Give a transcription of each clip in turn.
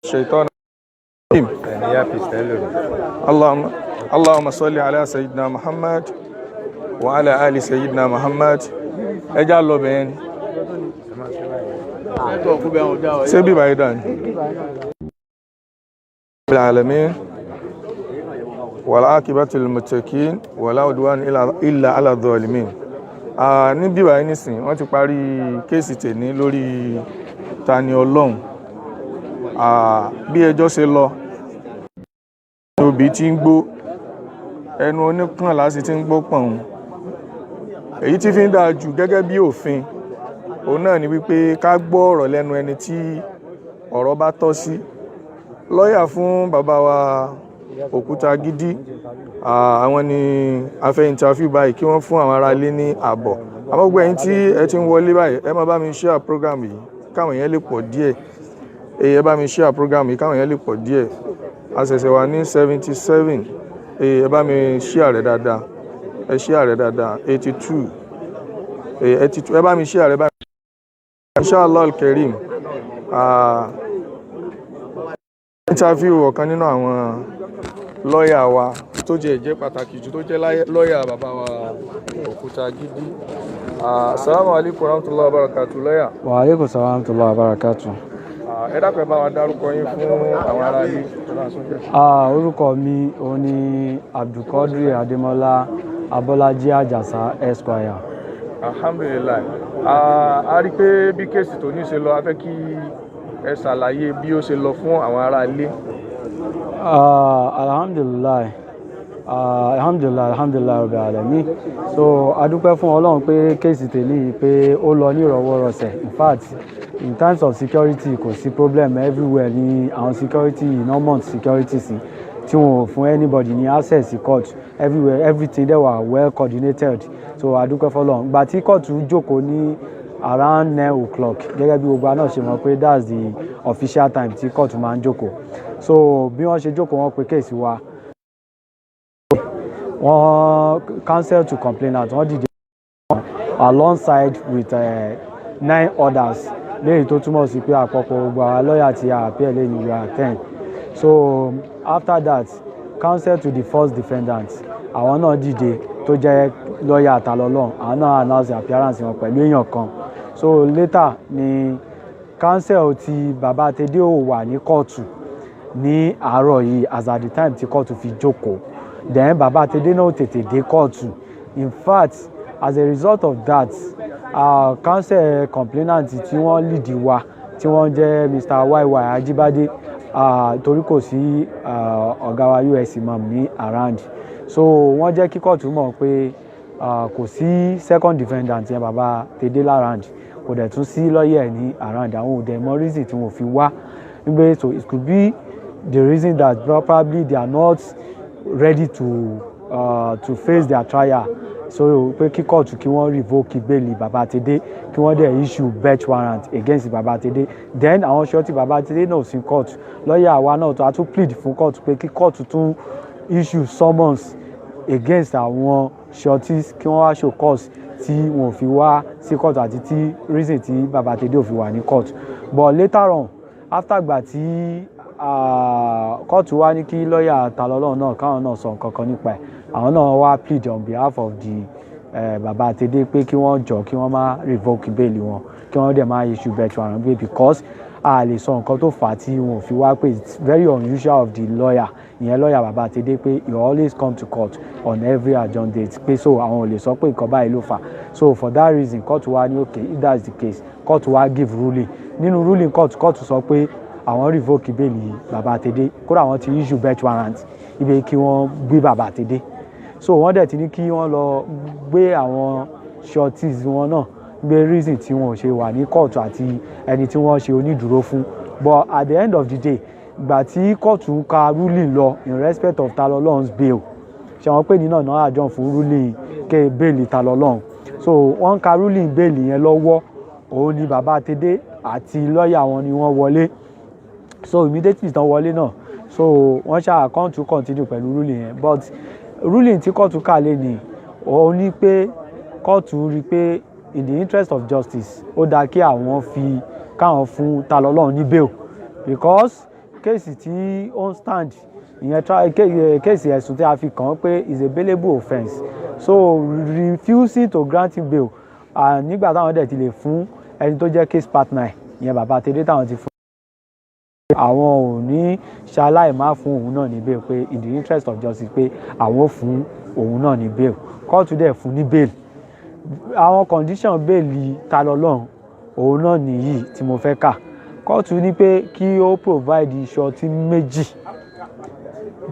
الشيطان. Ẹni yá pìtẹ́lò. اللهم اللهم صل على سيدنا محمد وعلى آل سيدنا محمد. Ẹ já lọ bẹ́ẹ̀ ni. Ṣé bí báyìí dà ní. العالمين والعاقبة للمتقين ولا عدوان إلا على الظالمين. Ní bí báyìí nísìn, wọ́n ti parí case tèní lórí Tani Olohun. Bí ẹjọ́ ṣe lọ, obì tí ń gbó ẹnu oníkànlá sì ti ń gbó pọ̀n. Èyí tí fi ń dáa jù gẹ́gẹ́ bí òfin òun náà ni wípé ká gbọ́ ọ̀rọ̀ lẹ́nu ẹni tí ọ̀rọ̀ bá tọ́ sí. Lọ́ọ̀yà fún bàbá wa Òkúta Gidi, àwọn ni a fẹ́ interview báyìí kí wọ́n fún àwọn ará ilé ní àbọ̀. Àmọ́ gbogbo ẹ̀yin tí ẹ ti ń wọlé báyìí, ẹ máa bá mi share program yìí káwọn èèyàn lè pọ̀ díẹ̀. Ẹ bá mi share program yìí káwọn èèyàn lè pọ̀ díẹ̀. A ṣẹ̀ṣẹ̀ wà ní 77. Ẹ bá mi share rẹ̀ dáadáa, ẹ share rẹ̀ dáadáa. 82, 82. Ẹ bá mi share rẹ̀ bá mi. Inshallah al-Karim, interview ọ̀kan nínú àwọn lọ́ọ̀yà wa tó jẹ́ pàtàkì jù, tó jẹ́ lọ́ọ̀yà bàbá wa Òkúta Gidi. Assalamu alaikum warahmatullahi wabarakatuh, lọ́ọ̀yà. Wa alaikum salam warahmatullahi wabarakatuh. Ẹ dákun, ẹ bá wa dárúkọ yín fún àwọn ará ilé. Orúkọ mi òun ni Abdulkadir Adémọ́lá Abọ́lájí Àjàsá Esquire. Alhamdulillahi. A rí i pé bí case tó ní ṣe lọ, a fẹ́ kí ẹ ṣàlàyé bí ó ṣe lọ fún àwọn ará ilé. Alhamdulillahi, alhamdulillahi, alhamdulillahi rabbil alamin. So a dúpẹ́ fún Ọlọ́run pé case tèmi yìí pé ó lọ ní ìrọ̀wọ́rọsẹ̀. In fact, in terms of security, kò sí problem. Everywhere ní àwọn security, normal security sí tí wọn ò fún anybody ní access sí court. Everywhere, everything dey were well coordinated, so a dúpẹ́ fọlọ́run. Ìgbà tí court jókòó ní around 9 o'clock, gẹ́gẹ́ bí gbogbo wa náà ṣe mọ̀ pé that's the official time tí court máa ń jókòó. So bí wọ́n ṣe jókòó, wọ́n pe case wa. Wọ́n counsel to complainant, wọ́n dìde alongside with nine others, léyìí tó túmọ̀ sí pé àpapọ̀ gbogbo àwọn lọ́ọ̀yà tí a appear lẹ́yìn, we are 10. So after that, counsel to the first defendant, àwọn náà dìde, tó jẹ́ lọ́ọ̀yà Talọ́lọ́run. Àwọn náà announce the appearance wọn pẹ̀lú èèyàn kan. So later ni counsel ti bàbá Teddy ò wà ní kóòtù ní àárọ̀ yìí as at the time tí kóòtù fi jókòó. Then bàbá Teddy náà ò tètè dé kóòtù. In fact, as a result of that, counsel complainant tí wọ́n lead wa, tí wọ́n jẹ́ Mr. YY Ajibade, torí kò sí ọ̀gá wa US Imam ní around, so wọ́n jẹ́ kí kóòtù mọ̀ pé kò sí second defendant yẹn, bàbá Teddy, l'around, kò dẹ̀ tún sí lọ́yẹ̀ ní around. Àwọn ò dẹ̀ mọ reason tí wọ́n fi wá wípé so it could be the reason that probably they are not ready to face their trial. So pé kí kóòtù kí wọ́n revoke bail bàbá Teddy, kí wọ́n dẹ̀ issue bench warrant against bàbá Teddy. Then àwọn surety bàbá Teddy náà sí court. Lọ́ọ̀yà wa náà tó a tún plead fún court pé kí court tún issue summons against àwọn sureties, kí wọ́n wá show cause tí wọn ò fi wá sí court àti tí reason tí bàbá Teddy ò fi wà ní court. But later on, after gbà tí kóòtù wá ní kí lọ́ọ̀yà Talọ́lọ́run náà káwọn náà sọ nǹkan kan nípa ẹ̀, àwọn náà wá plead on behalf of the bàbá Teddy pé kí wọ́n jọ kí wọ́n má revoke bail wọn, kí wọ́n dẹ̀ má issue bench warrant pé because a lè sọ nǹkan tó fà á tí wọn ò fi wá, pé it's very unusual of the lawyer, ìyẹn lawyer bàbá Teddy, pé he always come to court on every adjourned date, pé so àwọn ò lè sọ pé nǹkan báyìí ló fà á. So for that reason, court wá ní okay, if that's the case, court wá give ruling. Nínú ruling court, court sọ pé àwọn revoke bail bàbá Teddy, kódà àwọn ti issue bench warrant ibi kí wọ́n gbé bàbá Teddy. So wọ́n dẹ̀ ti ní kí wọ́n lọ gbé àwọn sureties wọn náà, gbé reason tí wọn ò ṣe wà ní kóòtù àti ẹni tí wọ́n ṣe onídùúró fún. But at the end of the day, ìgbà tí kóòtù ń ka ruling lọ in respect of Talọ́lọ́run's bail, ṣe wọ́n pè ní náà náà adjourn fún ruling ké bail Talọ́lọ́run. So wọ́n ń ka ruling bail yẹn lọ́wọ́, òun ni bàbá Teddy àti lọ́ọ̀yà wọn ni wọ́n wọlé. So immediately tán wọlé náà, so wọ́n ṣáà come to continue pẹ̀lú ruling yẹn. But ruling tí kóòtù kà lé ní òun ní pé kóòtù rí i pé in the interest of justice, ó dáa kí àwọn fi káwọn fún Talọ́lọ́run ní bail because Case tí ó ń stand ìyẹn, case ẹ̀sùn tí a fi kàn án pé is a bailable offence, so refusing to grant him bail, nígbà táwọn dẹ̀ ti lè fún ẹni tó jẹ́ case partner ẹ̀, ìyẹn Bàbá Tẹ́lẹ̀, táwọn ti fún, àwọn ò ní ṣaláì má fún òun náà ní bail, pé in the interest of justice, pé àwọn ò fún òun náà ní bail. Kóòtù dẹ̀ fún ní bail. Àwọn condition bail Ta Lọ́lọ́run òun náà nìyí tí mo fẹ́ kà. Kóòtù ní pé kí ó provide surety méjì.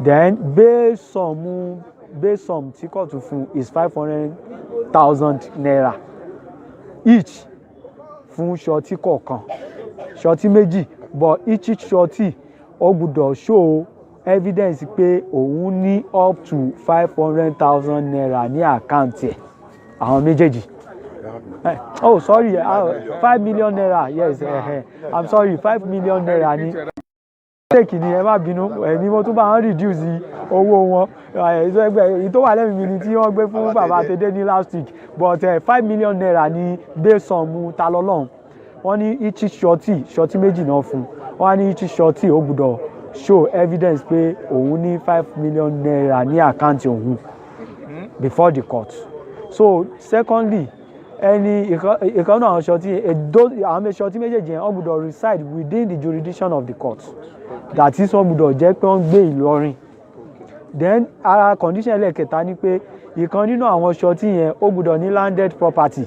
Then bail sum tí kóòtù fún is ₦500,000 each fún surety kọ̀ọ̀kan, surety méjì, but each surety ó gbọ́dọ̀ show evidence pé òun ní up to ₦500,000 ní account ẹ̀, àwọn méjèèjì. Oh sorry, ₦5 million, yes, I'm sorry, ₦5 million ní mistake ni, ẹ má bínú. Ẹ̀mí mo tún bá wọn reduce owó wọn. Èyí tó wà lẹ́mìí mi ni tí wọ́n gbé fún Bàbá Tẹ́dẹ́ ní last week, but ₦5 million ní bail sum Ta Lọ́lọ́run. Wọ́n ní each surety, surety méjì náà fún wọ́n á ní each surety ó gbọ́dọ̀ show evidence pé òun ní ₦5 million ní account òun before the court. So secondly, ẹni ìkan náà, àwọn surety, àwọn surety méjèèjì yẹn, wọ́n gbọ́dọ̀ reside within the jurisdiction of the court, that is, wọ́n gbọ́dọ̀ jẹ́ pé wọ́n gbé Ìlọrin. Then ara condition ẹlẹ́kẹta ni pé ìkan nínú àwọn surety yẹn, ó gbọ́dọ̀ ní landed property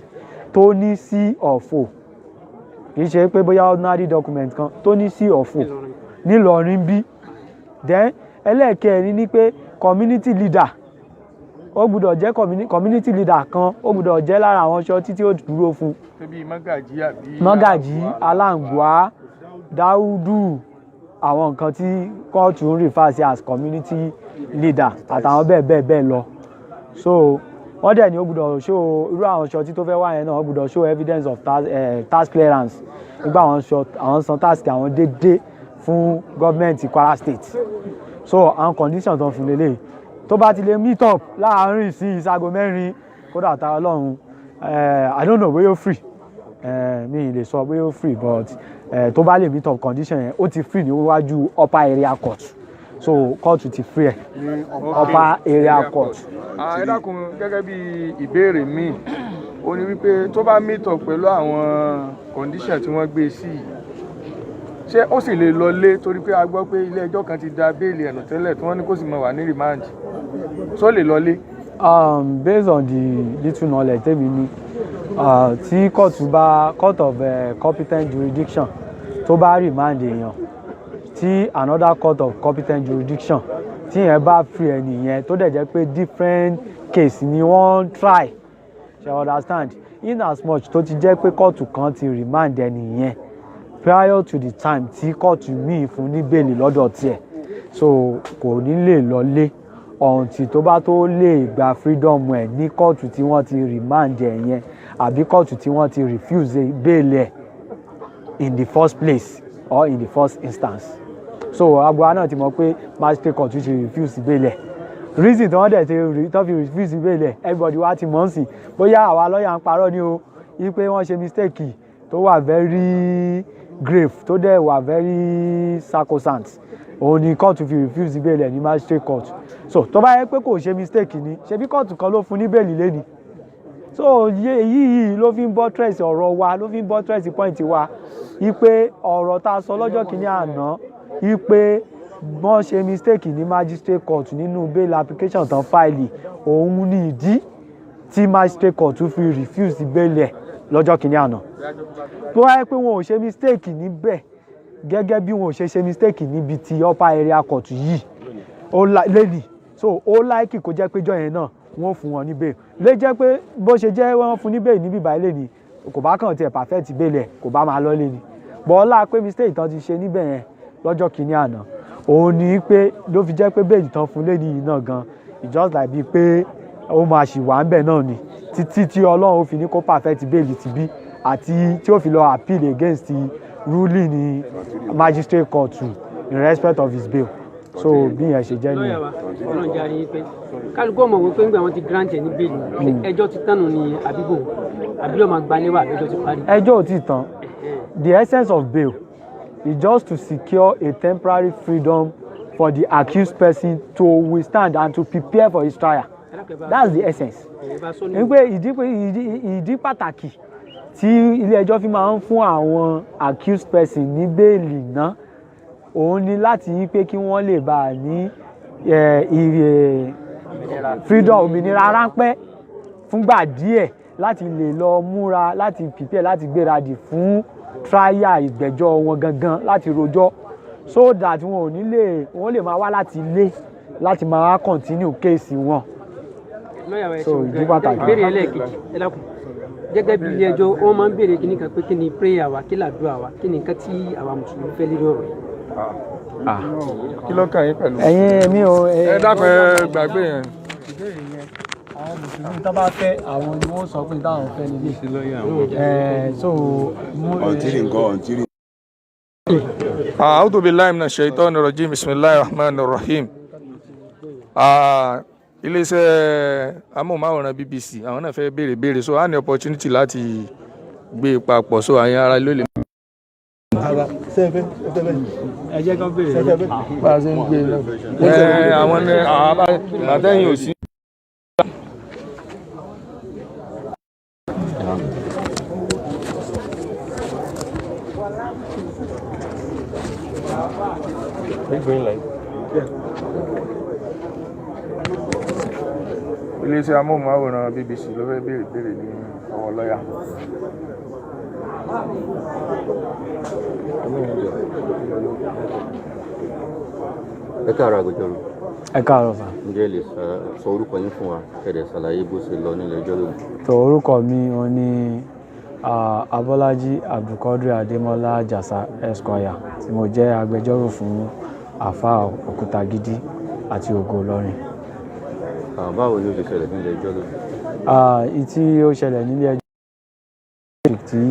tó ní C of O, kì í ṣe pé bóyá ordinary document kan, tó ní C of O nílọrin bí. Then ẹlẹ́ẹ̀kẹrin ni pé community leader, ó gbọ́dọ̀ jẹ́ community leader kan, ó gbọ́dọ̀ jẹ́ lára àwọn surety tí ó dúró fún. Bíi mọ́gàjí àbí? Mọ́gàjí, aláǹgbá, dáúdù, àwọn nǹkan tí kóòtù ń refer sí as community leader àtàwọn bẹ́ẹ̀ bẹ́ẹ̀ bẹ́ẹ̀ lọ. So wọ́n dẹ̀ ní ó gbọ́dọ̀ show, irú àwọn surety tó fẹ́ wá yẹn náà, ó gbọ́dọ̀ show evidence of tax clearance nígbà àwọn sọ àwọn san tax àwọn déédéé fún gọ́ọ̀mẹ̀ntì Kwara State. So àwọn condition tó ń fún lélẹ̀, tó bá ti lè meet up láàárín sí ìsago 4, kódà Ta Ọlọ́run, I don't know bóyá ó free, mi ì lè sọ bóyá ó free, but tó bá lè meet up condition yẹn, ó ti free níwájú Upper Area Court. So court ti free ẹ̀, Upper Area Court. Ẹ dákun, gẹ́gẹ́ bí ìbéèrè míì, ó ní wípé tó bá meet up pẹ̀lú àwọn condition tí wọ́n gbé sí yìí, ṣé ó sì lè lọlé? Torí pé a gbọ́ pé ilé ẹjọ́ kan ti da bail ẹ̀ nù tẹ́lẹ̀, tí wọ́n ní kó sì máa wà ní remand. Ṣó lè lọlé? Based on the little knowledge tèmi ní, tí kóòtù bá, court of competent jurisdiction tó bá remand èèyàn, tí another court of competent jurisdiction tí yẹn bá free ẹni yẹn, tó dẹ̀ jẹ́ pé different case ni wọ́n try, ṣe understand, in as much tó ti jẹ́ pé kóòtù kan ti remand ẹni yẹn prior to the time tí kóòtù míì fún ní bail lọ́dọ̀ tiẹ̀, so kò ní lè lọlé until tó bá tó lè gba freedom ẹ̀ ní kóòtù tí wọ́n ti remand ẹ̀ yẹn, àbí kóòtù tí wọ́n ti refuse bail ẹ̀ in the first place or in the first instance. So agbowa náà ti mọ̀ pé magistrate court ti refuse bail ẹ̀. Reason tí wọ́n dẹ̀ ti rí tó fi refuse bail ẹ̀, everybody wá ti mọ̀ ń sìn, bóyá àwa lọ́ọ̀yà ń parọ́ ni o, wípé wọ́n ṣe mistake tó wà very grave, tó dẹ̀ wà very sacrosanct, òun ni kóòtù fi refuse bail ẹ̀ ní magistrate court. So tó bá yẹ pé kò ṣe mistake ni, ṣebí kóòtù kan ló fún ní bail lẹ́ni. So èyí yìí ló fi ń buttress ọ̀rọ̀ wa, ló fi ń buttress point wa, wípé ọ̀rọ̀ tá a sọ lọ́jọ́ kìíní àná, wípé wọ́n ṣe mistake ní magistrate court nínú bail application tán file, òun ní ìdí tí magistrate court fi refuse bail ẹ̀ lọ́jọ́ kìíní àná. Tó wáyé pé wọn ò ṣe mistake níbẹ̀, gẹ́gẹ́ bí wọn ò ṣe ṣe mistake níbi ti Upper Area Court yìí ó lẹ́nìí, so ó likely kó jẹ́ pé jọ́ yẹn náà wọ́n fún wọn ní bail. Lè jẹ́ pé bó ṣe jẹ́ wọ́n fún ní bail níbí báyìí lẹ́nìí, kò bá kàn tiẹ̀ perfect bail ẹ̀, kò bá máa lọ lẹ́nìí bọ́lá pé mistake tán ti ṣe níbẹ̀ yẹn lọ́jọ́ kìíní àná, òun ni pé ló fi jẹ́ pé bail tán fún lẹ́nìí yìí náà gan, it's just like bíi pé ó máa ṣì wà ń bẹ̀ náà ni títí tí Ọlọ́run ó fi ní kó perfect bail ti bí, àti tí ó fi lọ appeal against the ruling ní magistrate court in respect of his bail. So bí yẹn ṣe jẹ́ nìyẹn. Lọ́yà wa, Ọlọ́run jẹ́ àríyìn pé kálukú ọmọ wípé ńgbà wọn ti grant ẹ̀ ní bail, ẹjọ́ ti tánu ní àbíbò, àbí ọmọ gbalẹ̀ wà, ẹjọ́ ti parí? Ẹjọ́ ò tí ì tán. The essence of bail Is just to secure a temporary freedom for the accused person to withstand and to prepare for his trial. That's the essence. Wípé ìdí pàtàkì tí ilé ẹjọ́ fi máa ń fún àwọn accused person ní bail náà, òun ni láti yí pé kí wọ́n lè bá a ní freedom, òmìnira ráńpẹ́ fúngbà díẹ̀, láti lè lọ múra, láti prepare, láti gbéradì fún trial, ìgbẹ́jọ́ wọn gangan, láti rojọ́, so that wọn ò ní lè, wọ́n lè máa wá láti ilé láti máa continue case wọn. So, ìdí pàtàkì. Ìbéèrè ẹlẹ́ẹ̀kejì, ẹ dákun, gẹ́gẹ́ bí ilé ẹjọ́, wọ́n máa ń béèrè kíní kan pé kí ni prayer wa, kí làdúrà wa, kí ni nǹkan tí àwa mùsùlùmí fẹ́ lórí ọ̀rọ̀ yìí? Kí ló kàn yín pẹ̀lú? Ẹ̀yin mi ò. Ẹ dákun, ẹ gbàgbé yẹn. Ìbéèrè yẹn, àwọn mùsùlùmí tó bá fẹ́, àwọn ni wọ́n sọ pé táwọn fẹ́ nílé ẹ̀, so. Ọ̀ntìrì nǹkan ọ̀ntìrì. أعوذ بالله من الشيطان الرجيم، بسم الله الرحمن الرحيم. Iléeṣẹ́ amóhùnmáwòrán BBC, àwọn náà fẹ́ béèrè béèrè, so a ní opportunity láti gbé e papọ̀, so àyàn ara ló lè. Ẹ jẹ́ kán béèrè. Bá a ṣe ń gbé e náà. Ẹ àwọn ní àwọn àtẹ̀yìn ò sí. Iléeṣẹ́ amóhùnmáwòrán BBC ló fẹ́ béèrè béèrè ní ọwọ́ lọ́yà. Ẹ káàárọ̀, agbẹjọ́rò. Ẹ káàárọ̀ sà. Ǹjẹ́ ẹ lè sọ orúkọ yín fún wa, kẹ́ dẹ̀ ṣàlàyé bó ṣe lọ nílé ẹjọ́ lónìí? Tó, orúkọ mi òun ni Abọ́lájí Abdulkadir Adémọ́lá Àjàsà Esquire, tí mo jẹ́ agbẹjọ́rò fún Àfáà Òkútagídí àti Ògo Ìlọrin. Báwo ni ó ṣe ṣẹlẹ̀ nílé ẹjọ́ lónìí? Ìyí tí ó ṣẹlẹ̀ nílé ẹjọ́ tí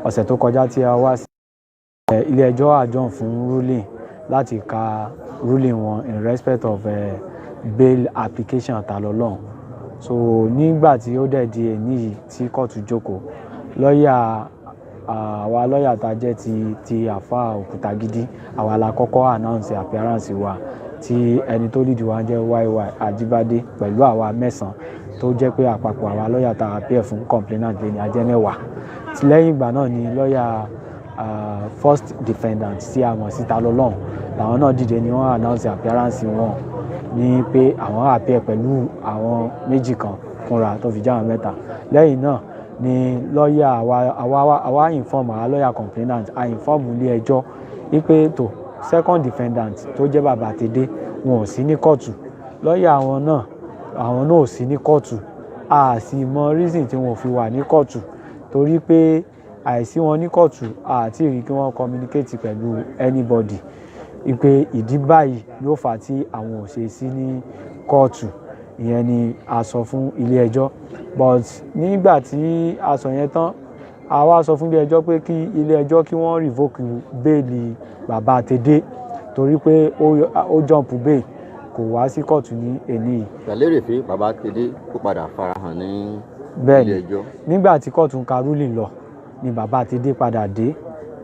ọ̀sẹ̀ tó kọjá tí a wá sí ilé ẹjọ́ adjourn fún ruling, láti ka ruling wọn in respect of bail application Talọ́lọ́hun. So nígbà tí ó dẹ̀ di èní yìí tí kóòtù jókòó, lọ́ọ̀yà àwa, lọ́ọ̀yà tá a jẹ́ ti Àfáà Òkútagídí, àwa la kọ́kọ́ announce appearance wa, tí ẹni tó lead wa jẹ́ YY Ajíbádé, pẹ̀lú àwa mẹ́sàn-án, tó jẹ́ pé àpapọ̀ àwa lọ́ọ̀yà tá a appear fún complainant lé ní a jẹ́ 10. Lẹ́yìn ìgbà náà ni lọ́ọ̀yà first defendant tí a mọ̀ sí Talọ́lọ́hun, làwọn náà dìde ni wọ́n announce appearance wọn ní pé àwọn appear pẹ̀lú àwọn méjì kan kúnra, tó fi jẹ́ àwọn mẹ́ta. Lẹ́yìn náà ni lọ́ọ̀yà àwa inform, àwa lọ́ọ̀yà complainant, a inform ilé ẹjọ́ wípé tó second defendant tó jẹ́ Bàbá Tèdè, wọn ò sí ní kóòtù. Lọ́ọ̀yà àwọn náà, àwọn náà ò sí ní kóòtù. A sì mọ reason tí wọn ò fi wà ní kóòtù, torí pé àìsí wọn ní kóòtù, àti rí kí wọ́n communicate pẹ̀lú anybody wípé ìdí báyìí ló fà á tí àwọn ò ṣe sí ní kóòtù. Ìyẹn ni a sọ fún ilé ẹjọ́. But nígbà tí a sọ yẹn tán, a wá sọ fún ilé ẹjọ́ pé kí ilé ẹjọ́ kí wọ́n revoke bail Bàbá Tèdè, torí pé ó jump bail, kò wá sí kóòtù ní èní yìí. Ṣàlérè pé Bàbá Tèdè ó padà farahàn ní Bẹ́ẹ̀ni. ilé ẹjọ́? Nígbà tí kóòtù ń ka ruling lọ ni Bàbá Tèdè padà dé,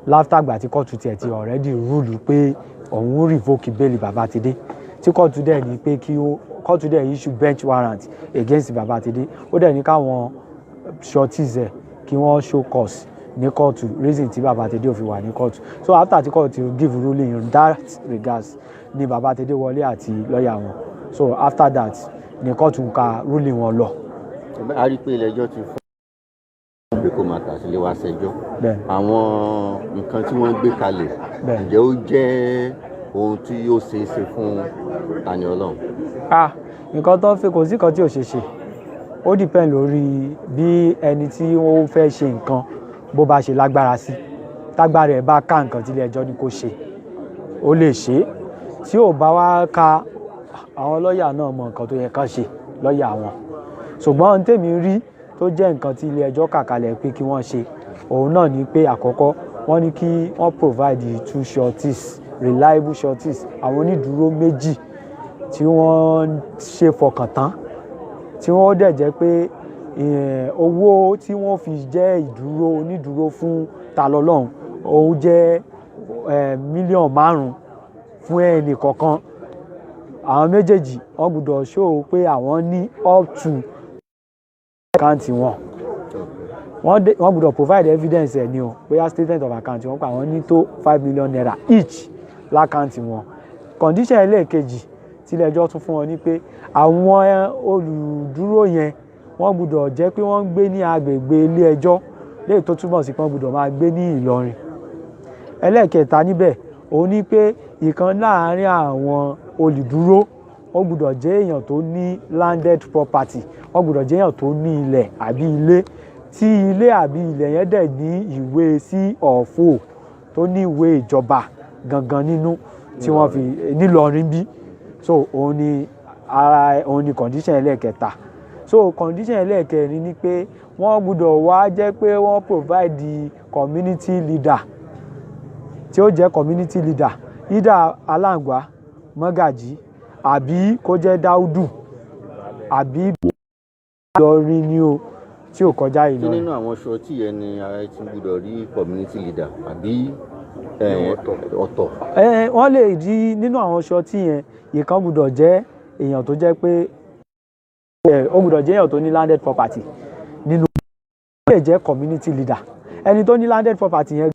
látàgbà tí kóòtù tiẹ̀ ti already rule pé òun revoke bail Bàbá Tèdè, tí kóòtù dẹ̀ ní pé kí ó, kóòtù dẹ̀ issue bench warrant against Bàbá Tèdè. Ó dẹ̀ ní káwọn sureties ẹ̀ kí wọ́n show cause ní kóòtù reason tí Bàbá Tèdè ò fi wà ní kóòtù. So after tí kóòtù give ruling in that regards ni Bàbá Tèdè wọlé àti lọ́ọ̀yà wọn. So after that ni kóòtù ń ka ruling wọn lọ. A rí i pé ilé ẹjọ́ ti fún pé kó máa tà sílé wá ṣẹjọ́. Bẹ́ẹ̀ni. Àwọn nǹkan tí wọ́n gbé kalẹ̀, Bẹ́ẹ̀ni. ǹjẹ́ ó jẹ́ ohun tí yóò ṣeé ṣe fún Tani Olohun? Ah, nǹkan tó ń fi, kò sí nǹkan tí ò ṣe ṣe. Ó depend lórí bí ẹni tí ó fẹ́ ṣe nǹkan bó bá ṣe lágbára sí. Tágbára ẹ̀ bá ká nǹkan tí ilé ẹjọ́ ní kó ṣe, ó lè ṣe é. Tí ò bá wá ka, àwọn lọ́ọ̀yà náà mọ nǹkan tó yẹ kán ṣe, lọ́ọ̀yà wọn. Ṣùgbọ́n ohun tèmi rí tó jẹ́ nǹkan tí ilé ẹjọ́ kà kalẹ̀ pé kí wọ́n ṣe, òun náà ni pé àkọ́kọ́, wọ́n ní kí wọ́n provide two sureties, reliable sureties, àwọn onídùúró méjì tí wọ́n ṣe fọkàn tán, tí wọ́n dẹ̀ jẹ́ pé owó tí wọ́n fi jẹ́ ìdúró, onídùúró fún Talọ́lọ́hun, òun jẹ́ 5 mílíọ̀nù fún ẹnì kọ̀ọ̀kan. Àwọn méjèèjì, wọ́n gbọ́dọ̀ show pé àwọn ní up to account wọn. Wọ́n gbọ́dọ̀ provide evidence ẹ̀ ní o, bóyá statement of account wọn, pé àwọn ní tó ₦5 million each l'account wọn. Condition ẹlẹ́ẹ̀kejì tí ilé-ẹjọ́ tún fún wọn ní pé àwọn olùdúró yẹn, wọ́n gbọ́dọ̀ jẹ́ pé wọ́n ń gbé ní agbègbè ilé-ẹjọ́, léyìí tó túmọ̀ sí pé wọ́n gbọ́dọ̀ máa gbé ní Ìlọrin. Ẹlẹ́ẹ̀kẹta níbẹ̀, òun ní pé ìkan láàárín àwọn olùdúró, ó gbọ́dọ̀ jẹ́ èèyàn tó ní landed property. Wọ́n gbọ́dọ̀ jẹ́ èèyàn tó ní ilẹ̀ àbí ilé, tí ilé àbí ilẹ̀ yẹn dẹ̀ ní ìwé C of O, tó ní ìwé ìjọba gangan nínú tí wọ́n fi nílọrin bí. So òun ni ara, òun ni condition ẹlẹ́ẹ̀kẹta. So condition ẹlẹ́ẹ̀kẹrin ni pé wọ́n gbọ́dọ̀ wá jẹ́ pé wọ́n provide the community leader, tí ó jẹ́ community leader, either Aláǹgbá, Mọ́gàjí, àbí kó jẹ́ Dáúdù, àbí Ìlọrin ni o, tí ò kọjá Ṣé Ìlọrin. nínú àwọn surety yẹn ni ẹ ti gbọ́dọ̀ rí community leader àbí ọ̀tọ̀? Ẹ wọ́n lè rí nínú àwọn surety yẹn. Ìkan gbọ́dọ̀ jẹ́ èèyàn tó jẹ́ pé ó gbọ́dọ̀ jẹ́ èèyàn tó ní landed property nínú, ó lè jẹ́ community leader. Ẹni tó ní landed property yẹn,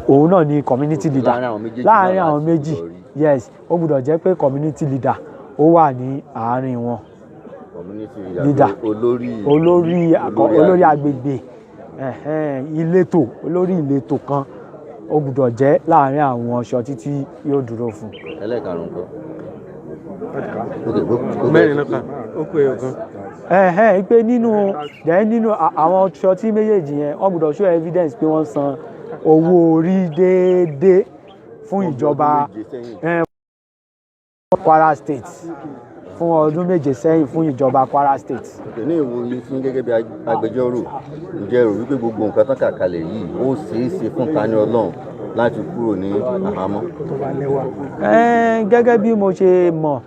òun náà ni community leader. Láàárín àwọn méjèèjì Láàárín náà àwọn láti méjì. gbọ́dọ̀ rí. Yes, ó gbọ́dọ̀ jẹ́ pé community leader ó wà ní àárín wọn. Community leader. Leader. Olórí. Olórí agbègbè, ẹ̀hẹ́n, ìletò, olórí ìletò kan, ó gbọ́dọ̀ jẹ́ láàárín àwọn surety tí yóò dúró fún. Ẹlẹ́karùn-ún kọ́? Ok, gbogbo Mẹ́rin ló kà, ó kú ẹyọ kan. Ẹ̀hẹ́n, pé nínú, then nínú àwọn surety méjèèjì yẹn, wọ́n gbọ́dọ̀ show evidence pé wọ́n san owó orí déédéé fún ìjọba Ọdún 7 sẹ́yìn. Kwara State, fún ọdún 7 sẹ́yìn, fún ìjọba Kwara State. Ok, ní ìwòye sí gẹ́gẹ́ bí agbẹjọ́rò, ǹjẹ́ rò wípé gbogbo nǹkan tán kà kalẹ̀ yìí, ó ṣeé ṣe fún Tani Olohun láti kúrò ní àhámọ́? Gẹ́gẹ́ bí mo ṣe mọ̀,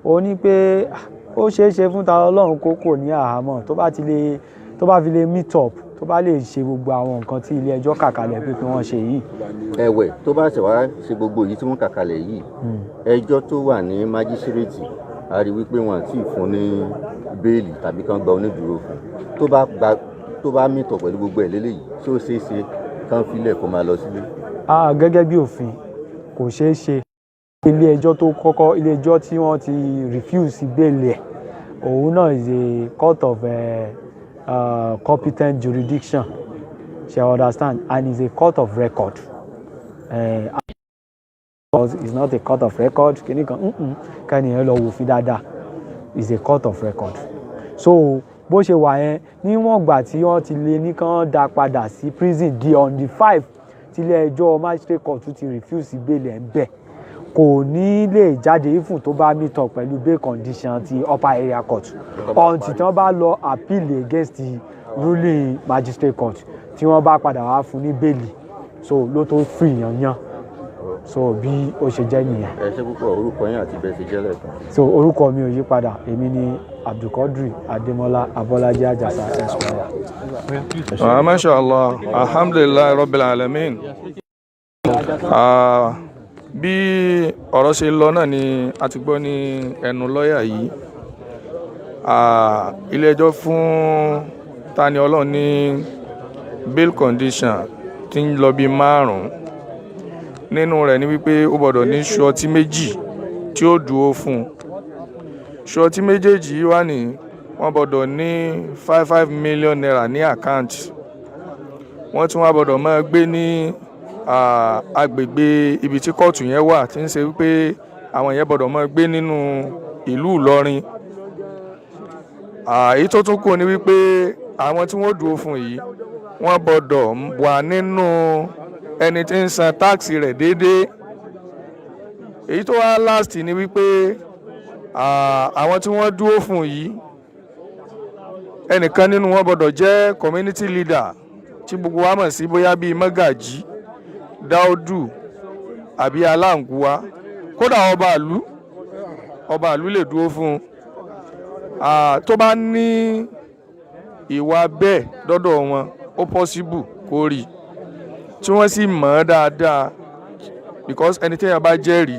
ó ní pé ó ṣeé ṣe fún Tani Olohun kó kò ní àhámọ́, tó bá fi lè meet up, tó bá lè ṣe gbogbo àwọn nǹkan tí ilé ẹjọ́ kà kalẹ̀ pé kí wọ́n ṣe yìí. Ẹ̀wẹ̀, tó bá ṣe wá ṣe gbogbo èyí tí wọ́n kà kalẹ̀ yìí, ẹjọ́ tó wà ní májísírèètì, a rí wípé wọn àti fún ní béèlì tàbí kán gba onídùúró fún, tó bá gba, tó bá meet up pẹ̀lú gbogbo ẹ̀ lélẹ́yìí, ṣé ó ṣeé ṣe kán filẹ̀ kó máa lọ sílé? Ah, gẹ́gẹ́ bí òfin, kò ṣeé ṣe. Ilé ẹjọ́ tó kọ́kọ́, ilé ẹjọ́ tí wọ́n ti refuse bail ẹ̀, òun náà is a court of competent jurisdiction, ṣe understand, and is a court of record. It's not a court of record kìíní kan, kẹ́niyẹn lọ wò fi dáadáa, is a court of record. So bó ṣe wà yẹn, níwọ̀n ìgbà tí wọ́n ti lè ní kán dá padà sí prison di on the 5, tí ilé ẹjọ́ magistrate court tún ti refuse bail ẹ̀ ń bẹ̀, kò ní lè jáde, even tó bá meet up pẹ̀lú bail condition ti upper area court, until tí wọ́n bá lọ appeal against the ruling magistrate court, tí wọ́n bá padà wá fún ní bail, so ló tó free yanyan. So bí ó ṣe jẹ́ nìyẹn. Ẹ ṣe púpọ̀. Orúkọ yín àti bẹ́ẹ̀ ṣe jẹ́ lẹ́ẹ̀kan. So orúkọ mi ò yí padà, èmi ni Abdulkadri Adémọ́lá Abọ́lájí Àjàsà Esquire. Ah, masha Allah, alhamdulillahi rabbil alamin. Ah, bí ọ̀rọ̀ ṣe lọ náà ni a ti gbọ́ ní ẹnu lọ́ọ̀yà yìí. Ah, ilé ẹjọ́ fún Tani Olohun ní bail condition tí ń lọ bí márùn-ún. Nínú rẹ̀ ni wípé ó gbọ́dọ̀ ní surety méjì tí ó dúró fún un. Surety méjèèjì yìí wà ní wọ́n gbọ́dọ̀ ní ₦5 5 million ní account. Wọ́n tún wá gbọ́dọ̀ máa gbé ní agbègbè ibi tí kóòtù yẹn wà, tí ń ṣe wípé àwọn yẹn gbọ́dọ̀ máa gbé nínú ìlú Ìlọrin. Èyí tó tún kù ni wípé àwọn tí wọ́n dúró fún yìí, wọ́n gbọ́dọ̀ wà nínú ẹni tí ń san tax rẹ̀ déédéé. Èyí tó wá last ni wípé àwọn tí wọ́n dúró fún yìí, ẹnìkan nínú wọn gbọ́dọ̀ jẹ́ community leader, tí gbogbo wa mọ̀ sí bóyá bíi mọ́gàjí, dáódù àbí aláǹgùwá, kódà ọba ìlú, ọba ìlú lè dúró fún un. Tó bá ní ìwà bẹ́ẹ̀ dọ́dọ̀ wọn, ó possible kó rí, tí wọ́n sì mọ̀ ọ́n dáadáa. Because ẹni téèyàn bá jẹ́rìí,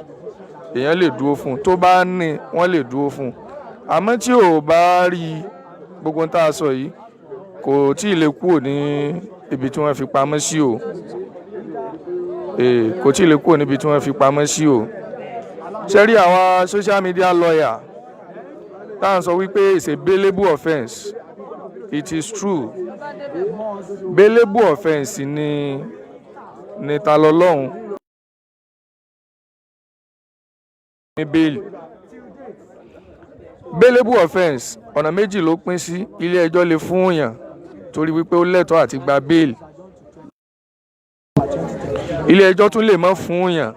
èèyàn lè dúró fún un. Tó bá ní, wọ́n lè dúró fún un. Àmọ́ tí ò bá rí gbogbo ohun tá a sọ yìí, kò tí ì lè kúrò ní ibi tí wọ́n fi pamọ́ sí o. Kò tí ì lè kúrò níbi tí wọ́n fi pamọ́ sí o. Ṣé rí àwọn social media lawyer tá à ń sọ wípé it's a bailable offence? It is true, bailable offence ni Ta lọ́lọ́run ní bail. Bailable offence, ọ̀nà méjì ló pín sí. Ilé ẹjọ́ lè fún yàn torí wípé ó lẹ́tọ̀ọ́ àti gba bail. Ilé ẹjọ́ tún lè má fún yàn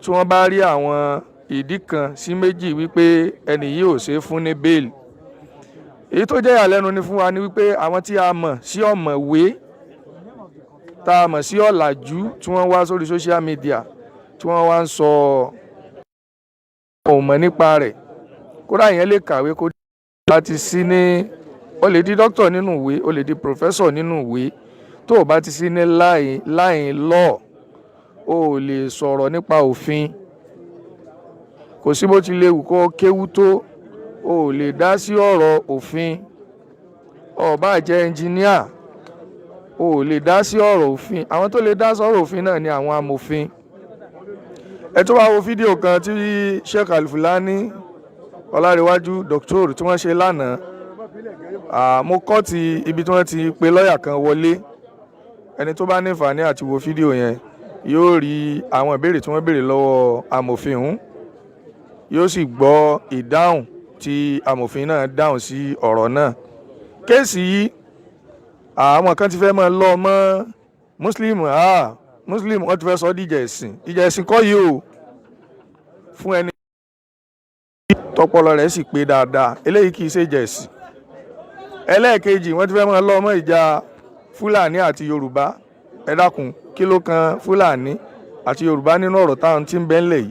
tí wọ́n bá rí àwọn ìdí kan sí méjì wípé ẹni yìí ò ṣe é fún ní bail. Èyí tó jẹ́ ìyàlẹ́nu ni fún wa ni wípé àwọn tí a mọ̀ sí ọ̀mọ̀wé, tá a mọ̀ sí ọ̀làjú, tí wọ́n wá sórí social media, tí wọ́n wá ń sọ òun mọ̀ nípa rẹ̀. Kódà yẹn lè kàwé kó láti sí ní, o lè di doctor nínú ìwé, o lè di professor nínú ìwé, tó o bá ti sí ní line law, o ò lè sọ̀rọ̀ nípa òfin. Kò sí bó ti lè wù kó kéwú tó, o ò lè dá sí ọ̀rọ̀ òfin. Ó bá jẹ́ engineer, o ò lè dá sí ọ̀rọ̀ òfin. Àwọn tó lè dá sọ̀rọ̀ òfin náà ni àwọn amòfin. Ẹ tó wá wo fídíò kan tí Sheikh Alfulani Ọlárẹ̀wájú doctor tí wọ́n ṣe lánàá, mo kọ́ ti ibi tí wọ́n ti pe lọ́ọ̀yà kan wọlé. Ẹni tó bá nífààní àti wo fídíò yẹn yóò rí àwọn ìbéèrè tí wọ́n béèrè lọ́wọ́ amòfin ọ̀hún, yóò sì gbọ́ ìdáhùn tí amòfin náà dáhùn sí ọ̀rọ̀ náà. Case yìí, àwọn kan ti fẹ́ máa lọ mọ́ Muslim. Muslim, wọ́n ti fẹ́ sọ díjà ẹ̀sìn. Ìjà ẹ̀sìn kọ́ yìí o. Fún ẹni tọpọlọ rẹ̀ sì pé dáadáa, eléyìí kì í ṣe ìjà ẹ̀sìn. Ẹlẹ́ẹ̀kejì, wọ́n ti fẹ́ máa lọ mọ́ ìjà Fúlàní àti Yorùbá. Ẹ dákun, kí ló kan Fúlàní àti Yorùbá nínú ọ̀rọ̀ táwọn tí ń bẹ ńlẹ̀ yìí?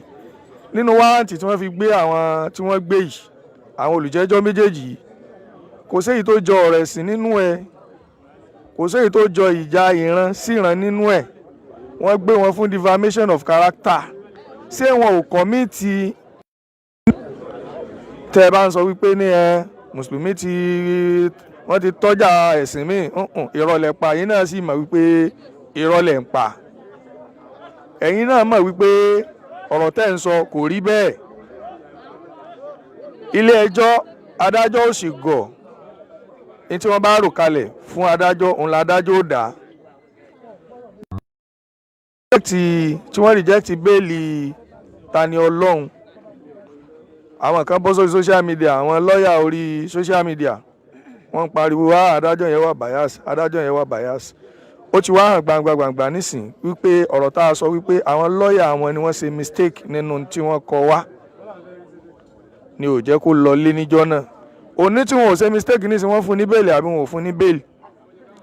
Nínú warrant tí wọ́n fi gbé àwọn tí wọ́n gbé yìí, àwọn olùjẹ́jọ́ méjèèjì yìí, kò séyìí tó jọ ọ̀rọ̀ ẹ̀sìn nínú ẹ̀, kò séyìí tó jọ ìjà ìran síran nínú ẹ̀. Wọ́n gbé wọn fún defamation of character. Ṣé wọn ò commit? Tẹ́ ẹ bá ń sọ wípé ní ẹ mùsùlùmí tí wọ́n ti tọ́jà ẹ̀sìn míì, irọ́ lẹ pa. Ẹ̀yin náà sì mọ̀ wípé irọ́ lẹ ń pa. Ẹ̀yin náà mọ̀ wípé ọ̀rọ̀ tẹ́ ń sọ kò rí bẹ́ẹ̀. Ilé ẹjọ́, adájọ́ ò sì gọ̀. Ní tí wọ́n bá rò kalẹ̀ fún adájọ́, òun la adájọ́ ò dá. Tí wọ́n reject bail Tani Olohun, àwọn kan bọ́ sórí social media, àwọn lọ́ọ̀yà orí social media, wọ́n ń pariwo wá, adájọ́ yẹn wà bias, adájọ́ yẹn wà bias. Ó ti wá hàn gbangba gbangba nísìn wípé ọ̀rọ̀ tá a sọ wípé àwọn lọ́ọ̀yà àwọn ni wọ́n ṣe mistake nínú tí wọ́n kọ wá ni ò jẹ́ kó lọ lé níjọ́ náà. Òní tí wọn ò ṣe mistake nísìn, wọ́n fún ní bail àbí wọn ò fún ní bail?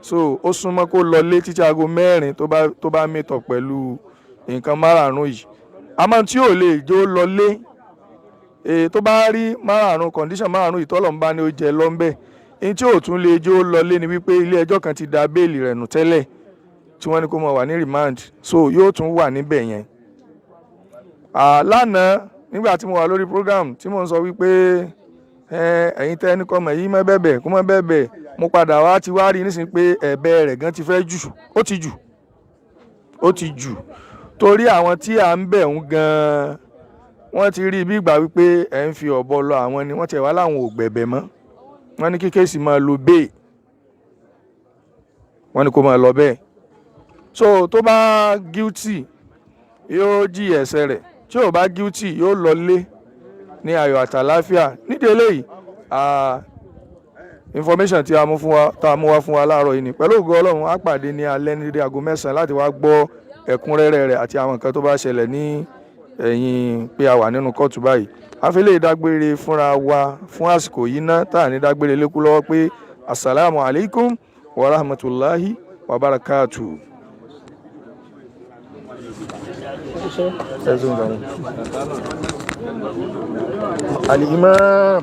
So ó súnmọ́ kó lọ lé títí aago 4 tó bá meet up pẹ̀lú nǹkan márààrún yìí. Àmọ́ tí ò lè jó lọ lé, tó bá rí márààrún, condition márààrún yìí tọ́lọ̀ ń bá ní ó jẹ lọ́nbẹ̀ ní tí ò tún lè jó lọ lé ni wípé ilé ẹjọ́ kan ti da bail rẹ̀ nù tẹ́lẹ̀, tí wọ́n ní kó máa wà ní remand, so yóò tún wà níbẹ̀ yẹn. Lánàá, nígbà tí mo wà lórí program tí mo ń sọ wípé ẹ̀yin tẹ́ ẹni kọ́ mọ̀ yìí mọ́ bẹ̀bẹ̀ kó mọ́ bẹ̀bẹ̀, mo padà wá ti wá rí nísìnyí pé ẹ̀bẹ̀ rẹ̀ gan ti fẹ́ jù, ó ti jù, ó ti jù, torí àwọn tí à ń bẹ̀ ń gan-an, wọ́n ti rí bí ìgbà wípé ẹ̀ ń fi ọ̀bọ lọ àwọn ni. Wọ́n ti wá láwọn ò gbẹ̀bẹ̀ mọ́. Wọ́n ní kí case máa lo bẹ́ẹ̀, wọ́n ní kó máa lọ bẹ́ẹ̀. So tó bá guilty, yóò jìyà ẹ̀ṣẹ̀ rẹ̀. Tí ò bá guilty, yóò lọ lé ní ayọ̀ àtàláfíà. Nídìí eléyìí, information tí a mú fún wa, tá a mú wá fún wa láàárọ̀ yìí ni. Pẹ̀lú ògo Ọlọ́run, á pàdé ní alẹ́ ní dédé aago 9 láti wá gbọ́ ẹ̀kúnrẹ́rẹ́ rẹ̀ àti àwọn nǹkan tó bá ṣẹlẹ̀ ní ẹ̀yìn pé a wà nínú kóòtù báyìí. A fi lè dágbére fúnra wa fún àsìkò yìí ná, tá à ní dágbére lékú lọ́wọ́ pé asalaamu alaykum wa rahmatulahi wa barakatuh. Al-Imam.